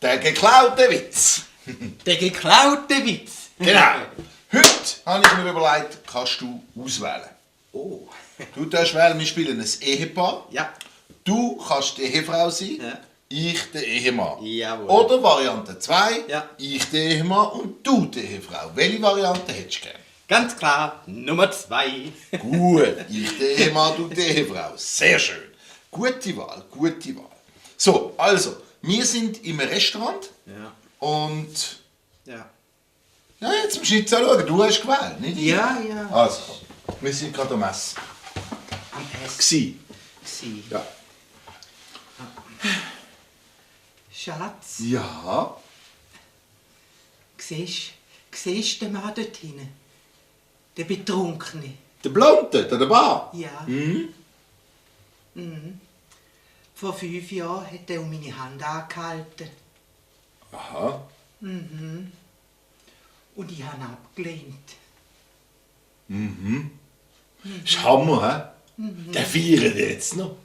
Der geklaute Witz. Der geklaute Witz. Genau. Heute habe ich mir überlegt, kannst du auswählen. Oh. Du darfst wählen, wir spielen ein Ehepaar. Ja. Du kannst die Ehefrau sein, Ja. ich der Ehemann. Jawohl. Oder Variante 2, Ja. ich der Ehemann und du die Ehefrau. Welche Variante hättest du gerne? Ganz klar, Nummer 2. Gut, ich der Ehemann, du die Ehefrau. Sehr schön. Gute Wahl, gute Wahl. So, also, wir sind im Restaurant Ja. und... Ja. Ja, jetzt musst du nicht schauen, du hast gewählt, nicht ich. Ja, ja. Also, wir sind gerade am Essen. Am Essen. Gsi. Sie. Ja. Schatz, Ja. siehst du den Mann dort hinten? Der Betrunkene. Der Blonde, der Bar. Ja. Mhm. Vor 5 Jahren hat er um meine Hand angehalten. Aha. Und ich habe ihn abgelehnt. Ist Hammer, hä? Der feiert jetzt noch.